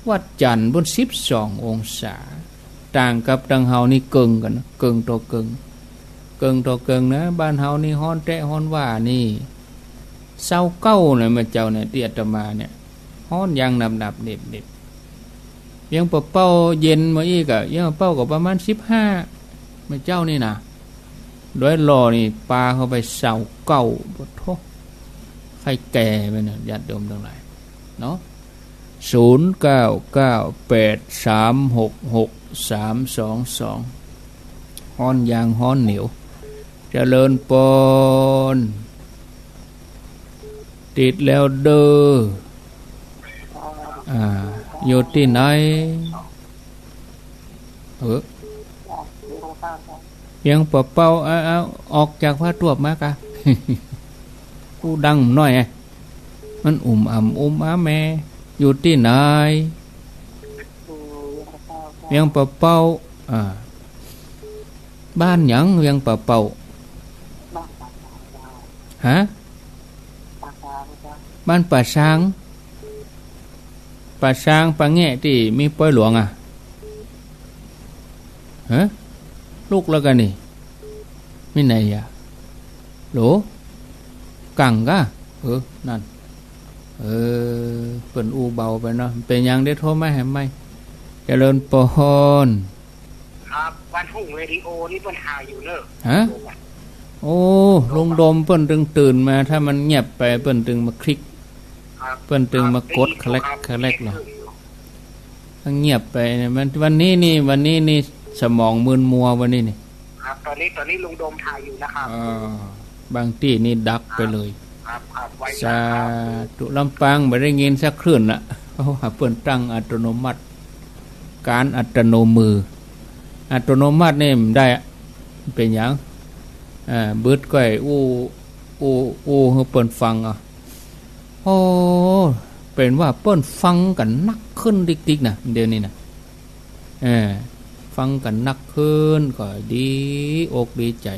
วัดจันทร์ปุ้นสิบสององศา ต่างกับตังเฮานี่เกิ่งกั๋นนะ เกิ่งต่อเกิ่ง เกิ่งต่อเกิ่งนะ บ้านเฮานี่ฮ้อนแต๊ฮ้อนว่านี่ ซาวเก้านะ เมื่อเจ๊าเนี่ย ตี้อาตมาเนี่ย ฮ้อนอย่างหนับๆ เหน็บๆ เวียงป่าเป้าเย็นมาอี้กะ เวียงป่าเป้าก็ประมาณสิบห้า เมื่อเจ๊านี่นะ ดอยหล่อนี่ปาเข้าไปซาวเก้า ปะโธ่ ใค่แก่ไปนะ ญาติโยมตังหลาย เนาะ ศูนย์เก้าเก้าแปดสามหกหกสามสองสอง ฮ้อนอย่างฮ้อนเหนียว เจริญปอน ติดแล้วเด้อ อ่า อยู่ตี้ไหน เออ เวียงป่าเป้า เอา เอา ออกจากผ้าตวบมากะ อู้ดังหน่อยอะ มันอุ่มอ่ำอุ่มอ่ำแม่ อยู่ตี้ไหน เวียงป่าเป้า อ่า บ้านหยัง เวียงป่าเป้า ฮะ บ้านป่าซาง ป่าซาง ป่าแงะตี้มีปอยหลวงอะ ฮะ ลุกแล้วกั๋นนี่ มีไหนอะ โหล กั๋งกะ เออ นั่น เออ เปิ้นอู้เบาไปเนาะ เป๋นหยัง เดี๋ยวโทรมาแหมใหม่ เจริญปอน ครับ บ้านทุ่งเรดิโอนี่เปิ้นถ่ายอยู่เนอะ ฮะ โดมอะ โอ้ ลุงโดมเปิ้นตึงตื่นมา ถ้ามันเงียบไปเปิ้นตึงมาคลิก ครับ เปิ้นตึงมากด ครับ คลัก ได้ยินอยู่ครับ คลักเหรอ ได้ยินอยู่ ถ้าเงียบไปเนี่ย มัน วันนี้นี่ วันนี้นี่สมองมึนมัววันนี้นี่ ครับ ตอนนี้ ตอนนี้ลุงโดมถ่ายอยู่นะครับ อ่า บางตี้นี่ดับไปเลย ครับ ครับ ไว้ สาธุ ลำปางบ่ได้ยินสักคลื่นละ เพราะว่าเปิ้นตั้งอัตโนมัติ การอัตโนมือ อัตโนมัตินี่มันได้อะ เป๋นหยัง อ่า บึดก้อยอู้ อู้ อู้หื้อเปิ้นฟังอะ โอ้ เป๋นว่าเปิ้นฟังกั๋นนักขึ้นติ๊กๆ นะ เดี๋ยวนี้นะ เออ ฟังกั๋นนักขึ้น ก็ดีอกดีใจ๋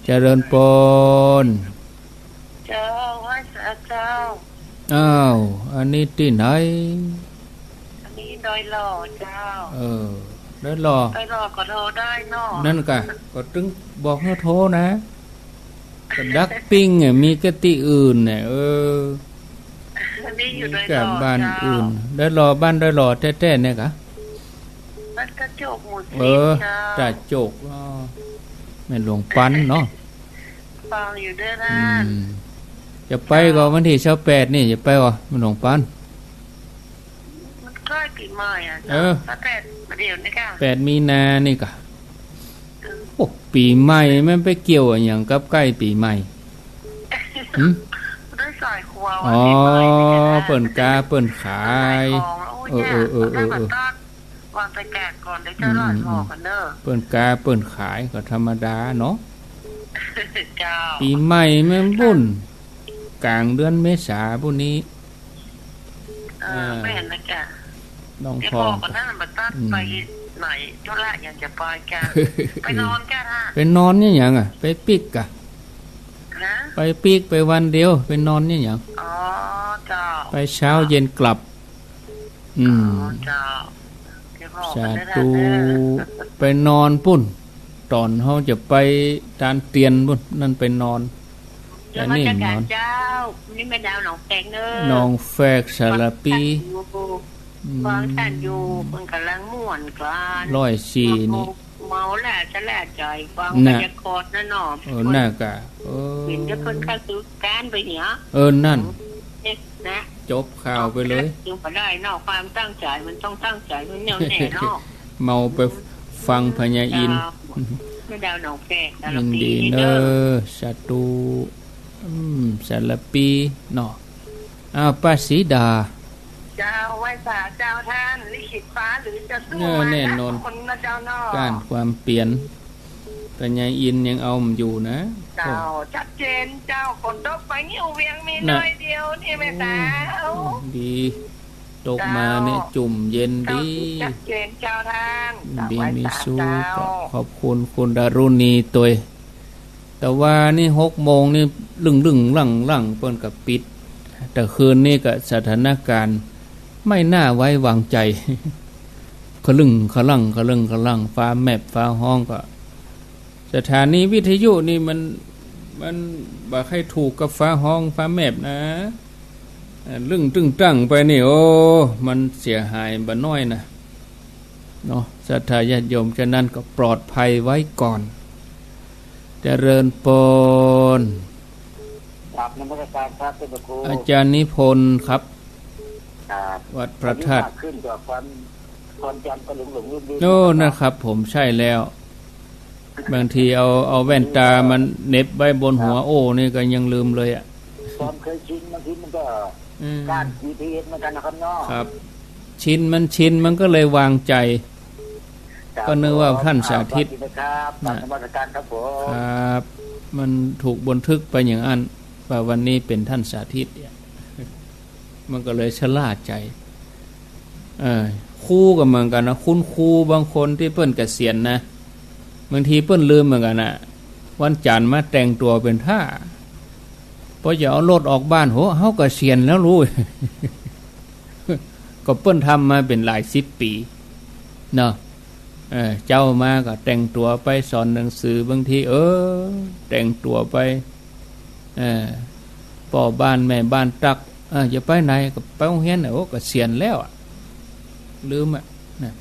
เจริญปอน เจ้า ไหว้สาเจ้า อ้าว อันนี้ตี้ไหน อันนี้ดอยหล่อเจ้า เออ ดอยหล่อ ดอยหล่อก็โทรได้เนาะ นั่นกะ ก็ตึงบอกหื้อโทรนะ ก็ดักปิ้งอะ มีก้าตี้อื่นเนี่ย เออ อันนี้อยู่ดอยหล่อ มีก้าบ้าน เจ้า อื่น ดอยหล่อ บ้านดอยหล่อแต๊ๆ เนี่ยกะ บ้านตาโจกหมู่สิบ เออ เจ้า ตาโจก อ้อ แม่หลวงปันเนาะ ฟังอยู่เด้อ อื นั่น ม จะไปก็วันตี้ซาวแปดนี่ จะไปก็แม่หลวงปัน มันใก้ปี๋ใหม่อะ เออ ซาวแปด เดี๋ยวนี้กะ แปดมีนานี่กะ เออ โอ้ ปี๋ใหม่มันไปเกี่ยวอะหยังกับใก้ปี๋ใหม่ หึ ได้สายครัว อ๋อ วันปี๋ใหม่นี่นะ เปิ้นกาเปิ้นขาย ขายของ โอ้ เออ เออ เออ เออ เออ วางตะกร้าก่อน เดี๋ยวจะ อืม หลอดห่อกั๋นเด้อ เปิ้นกาเปิ้นขายก็ธรรมดาเนาะ เจ้า ปี๋ใหม่แม่นบุญ กลางเดือนเมษาปุ้นนี้ เออ อ่า แม่นนะจ๊ะ น้อง เดี๋ยว พ่อ พ่อก็นั่นมาตัด อืม ไปไหน ธุระอยากจะไปจ๊ะ ไปนอนจ๊ะ ไปนอนเนี่ยหยังอะ ไปปิ๊กอะ ฮะ ไปปิ๊กไปวันเดียว ไปนอนเนี่ยหยัง อ๋อ เจ้า ไปเช้าเย็นกลับ อืม อ๋อ เจ้า เดี๋ยวพ่อ สาธุ ก็ได้เด้อ ไปนอนปุ้น ต๋อนเฮาจะไปตานเตียนปุ้น นั่นไปนอน เดี๋ยว แต่นี่ มาจัดการ นอน เจ้า นี่แม่ดาวหนองแฝกเนอะ หนองแฝกสารพี อยู่ อืม ฟังท่านอยู่ เปิ้นก่ำลังม่วนกั๋น ร้อยสี่นี่ เมาแล้วสะหลาดใจ๋ ฟัง น่ะ บรรยากาศนะเนาะ เออ น่ะกะ เออ เห็นแต่เปิ้นเข้าสู่การไปเนี่ย เออ นั่น เนี่ยนะ จบข่าวไปเลย จึงไปได้เนาะ ความตั้งใจ๋มันต้องตั้งใจ๋มันแน่วแน่เนาะ เมาไปฟังพญาอินทร์ เจ้า แม่ดาวหนองแฝก ยินดีเนอะ สารพีเด้อ สาธุ อืม สารพีเนาะ อ้าว ป้าศรีดา เจ้า ไหว้สาเจ้า ท่านลิขิตฟ้าหรือจะสู้ เออ มา แน่นอน คนนะเจ้าเนาะ ก้านความเปียน พญาอินทร์ยังเอามันอยู่นะ เจ้า โอ้ ชัดเจนเจ้า ฝนตกไปงิ้วเวียงมี น่ะ หน่อยเดียวนี่แม่สาว โอ้ ดี ตกมาเนี่ย เจ้า จุ่มเย็นดี เจ้า ชัดเจนเจ้าท่าน ดี ไหว้สา มีสุข เจ้า ขอบคุณคุณดารุณีตวย แต่ว่านี่หกโมงนี่ลึ่งๆ ลั่งๆ เปิ้นก็ปิด แต่คืนนี้ก็สถานการณ์ไม่น่าไว้วางใจ๋ คะลึ่งคะลั่ง คะลึ่งคะลั่ง ฟ้าแมบฟ้าฮ้องก็ สถานีวิทยุนี่มัน มันบ่ใค่ถูกกับฟ้าฮ้องฟ้าแมบนะ อ่า ลึ่งตึ้งตั้งไปนี่ โอ้ มันเสียหายบ่น้อยนะ เนาะ ศรัทธาญาติโยม ฉะนั้นก็ปลอดภัยไว้ก่อน เจริญปอน กราบนมัสการครับท่านพระครู อาจารย์นิพนธ์ครับ ครับ วัดพระธาตุ วันนี้ฝากขึ้นกับความ ความจำก็หลงๆ ลืมๆ โอ้ นะครับ นะครับผม ใช่แล้ว บางทีเอา เอาแว่นตามันเหน็บไว้บนหัว ครับ โอ้ นี่ก็ยังลืมเลยอะ ความ เคยชิน บางทีมันก็ อืม ต้าน จีพีเอส เหมือนกันนะครับเนาะ ครับ ชินมันชิน มันก็เลยวางใจ๋ ครับ ก็นึกว่าท่านสาธิต ผม ครับ สวัสดีนะครับ นะ กราบนมัสการครับผม ครับ มันถูกบันทึกไปอย่างอั้น ว่าวันนี้เป๋นท่านสาธิตเนี่ย มันก็เลยชะล่าใจ๋ เออ ครูก็เหมือนกั๋นนะ คุณครูบางคนตี้เปิ้นเกษียณนะ บางทีเปิ้นลืมเหมือนกั๋นนะ วันจั๋นทร์มาแต่งตั๋วเป๋นท่า พอจะเอารถออกบ้าน โห เฮาเกษียณแล้วลูก ก็เปิ้นทำมาเป๋นหลายสิบปี๋ เนาะ เออ เจ๊ามาก็แต่งตั๋วไปสอนหนังสือ บางที เออ แต่งตั๋วไป เออ ป้อบ้านแม่บ้านตั๊ก เออ จะไปไหน ก็ไปโฮงเฮียน โอ้ เกษียณแล้วอะ ลืมอะ นะ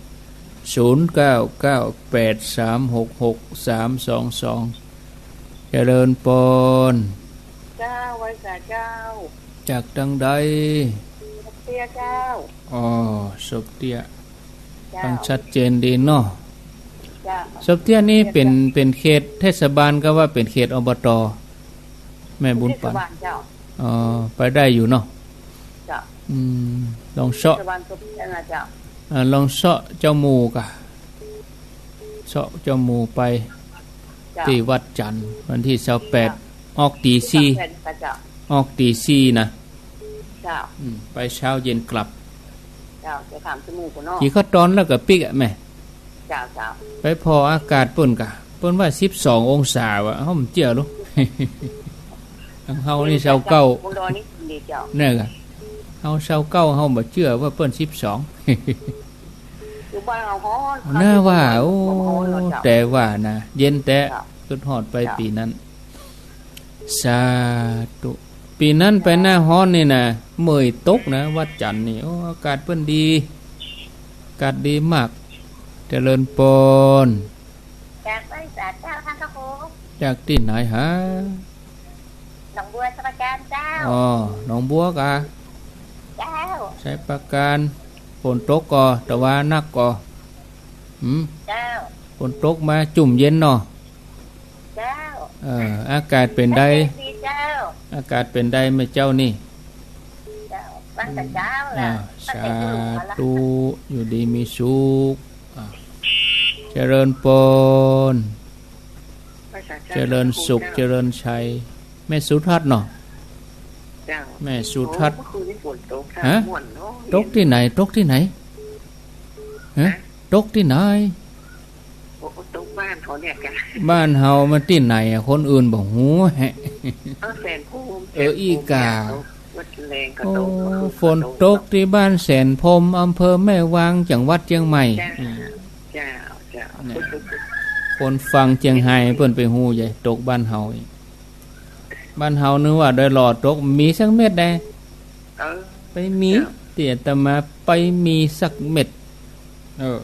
ศูนย์เก้าเก้าแปดสามหกหกสามสองสอง เจริญปอน เจ้า ไหว้สาเจ้า จากตังใด ศพเตี้ยเจ้า อ๋อ ศพเตี้ย เจ้า ฟังชัดเจนดีเนาะ เจ้า ศพเตี้ยนี่เป๋น เป๋นเขตเทศบาลกาว่าเป๋นเขต อบต แม่บุญปัน เทศบาลเจ้า อ๋อ ไปได้อยู่เนาะ เจ้า อืม ลองเซาะ เทศบาลศพเตี้ยนะเจ้า อ่า ลองเซาะเจ้าหมู่ก่ะ เซาะเจ้าหมู่ไป เจ้า ตี้วัดจั๋นทร์ วันตี้ซาวแปด เจ้า ออกตี๋สี่ เจ้า ออกตี๋สี่นะ เจ้า อืม ไปเช้าเย็นกลับ เจ้า จะสามชั่วโมงก่อนเนาะ กี่ข้าวตอนแล้วก็ปิ๊กอะแม่ เจ้า เจ้า ไปผ่ออากาศเปิ้นก่ะ เปิ้นว่าสิบสององศาว่ะ เฮาบ่เจื้อหรอก เฮานี่ซาวเก้า บนดอยนี่ดีเจ้า เนี่ยก่ะ เฮาซาวเก้า เฮาบ่เจื้อว่าเปิ้นสิบสอง อยู่บ้านเฮาฮ้อน น่าว่า โอ้ ฮ้อนเนาะเจ้า แต่ว่านะ เย็นแต๊ เจ้า กึ๊ดฮอดไป เจ้า ปี๋นั้น สาธุ ปี๋นั้นไปหน้าฮ้อนนี่นะ เมื่อยตกนะ วัดจั๋นทร์นี่ โอ้ อากาศเปิ้นดี อากาศดีมาก เจริญปอน จากไหว้สาเจ้าท่านพระครู จากตี้ไหนฮะ หนองบัวไชยปราการเจ้า อ๋อ หนองบัวก่ะ เจ้า ไชยปราการ ฝนตกก่อ ตะวันนักก่อ หืม เจ้า ฝนตกมาจุ่มเย็นเนาะ เจ้า เออ อากาศเป๋นใด อากาศดีเจ้า อากาศเป๋นใดแม่เจ้านี่ เจ้า ตั้งแต่เช้าแล้ว อ่า ตั้งแต่เช้าแล้ว สาธุ อยู่ดีมีสุข อ่า เจริญปอน ไหว้สาเจ้า เจริญสุข เจ้า เจริญชัย แม่สุทัศน์เนาะ เจ้า แม่สุทัศน์ โอ้ เมื่อคืนนี้ฝนตกค่ะ ฮะ ม่วนเนาะ ตกตี้ไหน ตกตี้ไหน ฮะ ฮะ ตกตี้ไหน โอ้ ตกบ้านเขาเนี่ยจ้ะ บ้านเฮามันตี้ไหนอะ คนอื่นบ่ฮู้แฮะ เออ แสนภูมิ เออ แสนภูมิ อีกา เนี่ย ตก วัดแรงก็ตก โอ้ เมื่อคืนก็ตก ฝนตกตี้บ้านแสนพรหม อำเภอแม่วาง จังหวัดเจียงใหม่ เจ้า อืม เจ้า เจ้า เนี่ย คนฟังเจียงไฮ้เปิ้นไปฮู้ใหญ่ ตกบ้านเฮาอีก บ้านเฮานึกว่าดอยหล่อตก มีสักเม็ดใด เออ ไปมี เจ้า ตี้อาตมาไปมีสักเม็ด เออ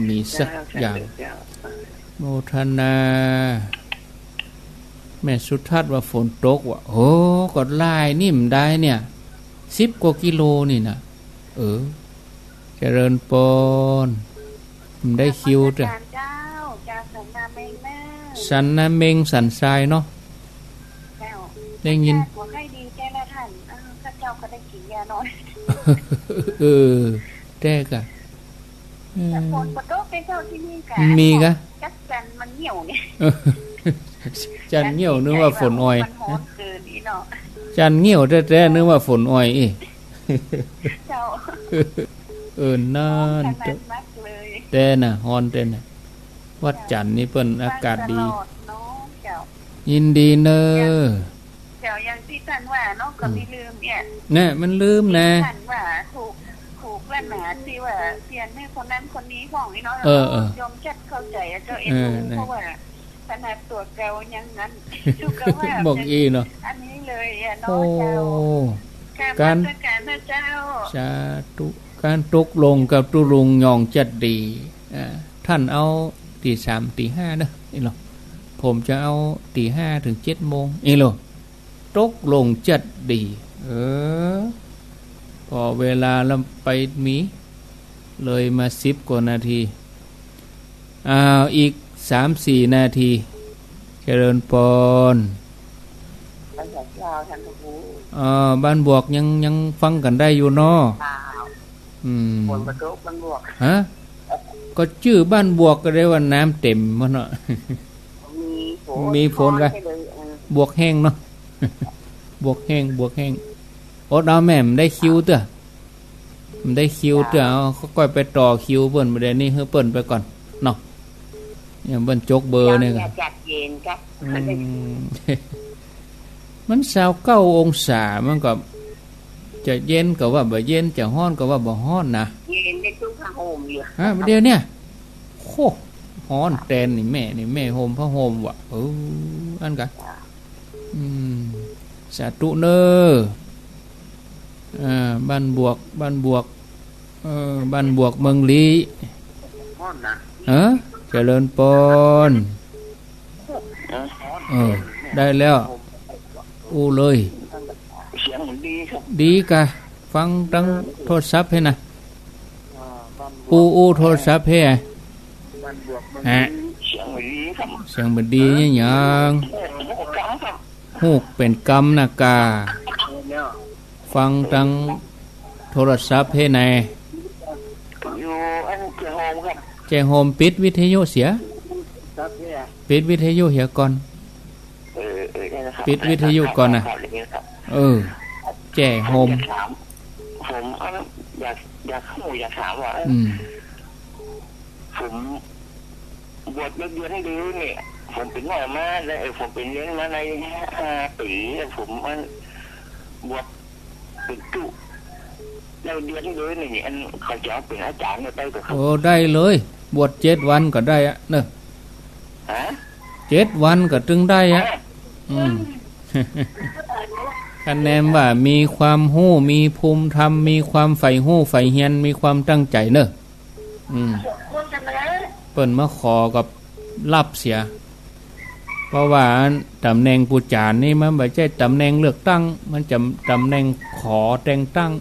มีสักอย่าง เจ้า เจ้า โมทนา แม่สุทัศน์ว่าฝนตกว่ะ โห ก็หลายนี่บ่ได้เนี่ย สิบกว่ากิโลนี่นะ เออ เจริญปอน บ่ได้คิวจ้ะ นมัสการเจ้า จากสันนาเม็งเนอะ สันนาเม็ง สันทรายเนาะ เจ้า ได้ยิน อาการบ่ค่อยดีแก่แล้วท่าน เออ ข้าเจ้าก็ได้กิ๋นยานอน เออ แต๊ก่ะ เออ แต่ฝนบ่ตกเด้อเจ้าตี้นี่ก่ะ มีก่ะ จั๊กจั่นมันเหี่ยวเนี่ย เออ จั่นเหี่ยวนึกว่าฝนอ่อย มันฮ้อนเกินอี้เนาะ จั่นเหี่ยวแต๊ๆ นึกว่าฝนอ่อยอี้ เจ้า เออ นั่น ฮ้อนขนาดนักเลย แต๊น่ะ ฮ้อนแต๊น่ะ วัดจั๋นทร์นี่เปิ้นอากาศดี ฟังตลอดเนาะ เจ้า ยินดีเนอะ เจ้า อย่างตี้ท่านว่าเนาะ ก็ อืม บ่ลืมเนี่ย เนี่ย มันลืมนะ ตี้ท่านว่าถูก ถูกแล้วนะ ตี้ว่าเปลี่ยนหื้อคนนั้นคนนี้พ่องอี้เนาะ เออ เออ โยมจักเข้าใจ๋อะเจ้า เอ็นดู เออ นะ เพราะว่าขนาดตั๋วเก่ายังอั้น สุขภาพ บอกอี้เนาะ อันนี้เลยอะเนาะ โอ้ เจ้า กราบนมัสการนะเจ้า สาธุ ก๋านตกลงกับตุ๊ลุงยองจัดดี อ่า ท่านเอาตี๋สามตี๋ห้าเนอะ อี้หล่อ ผมจะเอาตี๋ห้าเถิงเจ็ดโมง อี้หล่อ ตกลงจัดดี เออ ผ่อเวลาแล้วไปมี เลยมาสิบกว่านาที อ้าว อีกสามสี่นาที เจริญปอน น เจ้า ท่านพระครู เอ่อ บ้านบวกยัง ยังฟังกั๋นได้อยู่เนาะ เจ้า อืม ฝนบ่ตกบ้านบวก ฮะ ก็จื้อบ้านบวกก็ได้ว่าน้ำเต็มหมดเนาะ มีฝน มีฝนกะ ฮ้อนไปเลย เออ บวกแห้งเนาะ บวกแห้ง บวกแห้ง อดเอาแม่ บ่ได้คิวเตื้อ บ่ได้คิวเตื้อ เจ้า เอา ก็ก้อยไปต่อคิวเปิ้น บ่าเดี่ยวนี้หื้อเปิ้นไปก่อนเนาะ เนี่ยเปิ้นจกเบอร์เนี่ย เจ้า จัดเย็นจ้ะ อืม มันซาวเก้าองศา มันก็จะเย็นก็ว่าบ่เย็น จะฮ้อนก็ว่าบ่ฮ้อนนะ เย็นได้ตุ้งผ้าห่มอยู่ ฮะ บ่าเดี่ยวเนี่ย โค ฮ้อนแตนนี่แม่ นี่แม่ห่มผ้าห่มว่ะ เออ อันกะ อืม สาธุเน่อ อ่า บ้านบวก บ้านบวก เออ บ้านบวกเมืองลี้ ฮ้อนนะ เออ เจริญปอน เออ ได้แล้ว อู้เลย เสียงมันดีครับ ดีกะ ฟังตังโทรศัพท์เฮ้นะ อู้ อู้โทรศัพท์เฮ้ ฮะ เสียงมันดีครับ เสียงบ่ดีเนี่ยหยัง ฮูกเป๋นกำนะกา ฟังตังโทรศัพท์เฮ้ไหน อยู่อันแจ้โฮมครับ แจ้โฮม ปิดวิทยุเสีย ปิดวิทยุเหียก่อน เออ เออ นั่นแหละครับ ปิดวิทยุก่อนนะ ครับ อย่างนี้ครับ เออ แจ้โฮม อยากถาม ผมอันอยาก อยากฮู้ อยากถามว่า อืม ผมบวชเดือนเดียวนี่ ผมเป๋นน้อยมาแล้ว เออ ผมเป๋นเณรมาได้ห้าปี๋ ผมมันบวชเป๋นตุ๊ แล้วเดือนเดียวนี่ อันเขาจะเอาเป๋นอาจ๋ารย์ได้ก่อครับ โอ้ ได้เลย บวชเจ็ดวันก็ได้อะเนาะ ฮะ เจ็ดวันก็ตึงได้อะ ฮะ อืม คะแนนว่ามีความฮู้ มีภูมิธรรม มีความใฝ่ฮู้ใฝ่เฮียน มีความตั้งใจ๋เนาะ อืม เปิ้นมาขอก็ฮับเสีย เพราะว่าต๋ำแหน่งปู่จ๋ารย์นี่มันบ่ใจ้ต๋ำแหน่งเลือกตั้ง มันจะต๋ำแหน่งขอแต่งตั้ง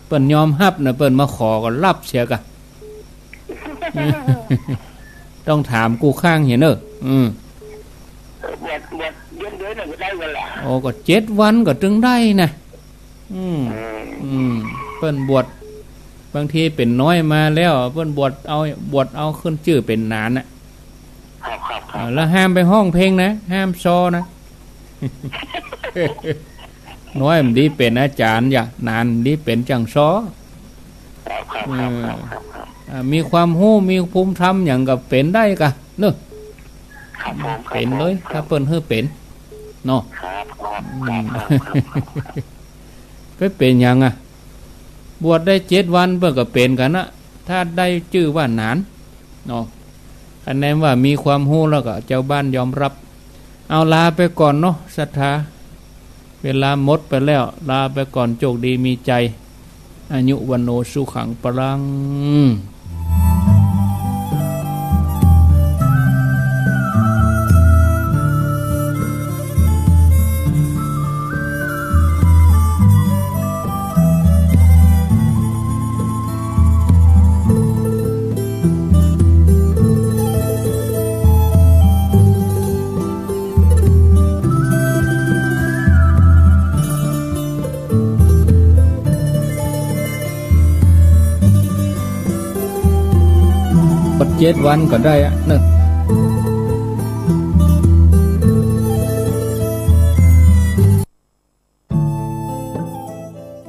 เปิ้นยอมฮับนะ เปิ้นมาขอก็ฮับเสียกะ ต้องถามกู้ข้างเหียเน่อ อืม บวช บวชเดือนเดียวนี่ก็ได้วันละ โอ้ ก็เจ็ดวันก็ตึงได้นะ อืม อืม อืม เปิ้นบวช บางทีเป๋นน้อยมาแล้ว เปิ้นบวชเอา บวชเอาขึ้นจื้อเป๋นหนานน่ะ ครับ ครับ ครับ อ่า แล้วห้ามไปฮ้องเพลงนะ ห้ามซอนะ น้อยมันดีเป๋นอาจ๋ารย์ อย่า หนานมันดีเป๋นจ้างซอ ครับ ครับ ครับ ครับ ครับ อ่า มีความฮู้ มีภูมิธรรมหยังก็เป๋นได้กะเนาะ ครับผม เป๋นเลย ครับผม ถ้าเปิ้นหื้อเป๋น เนาะ ครับ ครับ อืม ครับ ครับ ครับ ไปเป๋นหยังอะ บวชได้เจ็ดวันเปิ้นก็เป๋นกั๋นนะ ถ้าได้จื้อว่าหนาน เนาะ คะแนนว่ามีความฮู้แล้วก็เจ้าบ้านยอมฮับ เอา ลาไปก่อนเนาะ ศรัทธา เวลาหมดไปแล้ว ลาไปก่อน โจคดีมีใจ๋ อายุ วัณโณ สุขัง พลัง บวชเจ็ดวันก็ได้อะเนาะ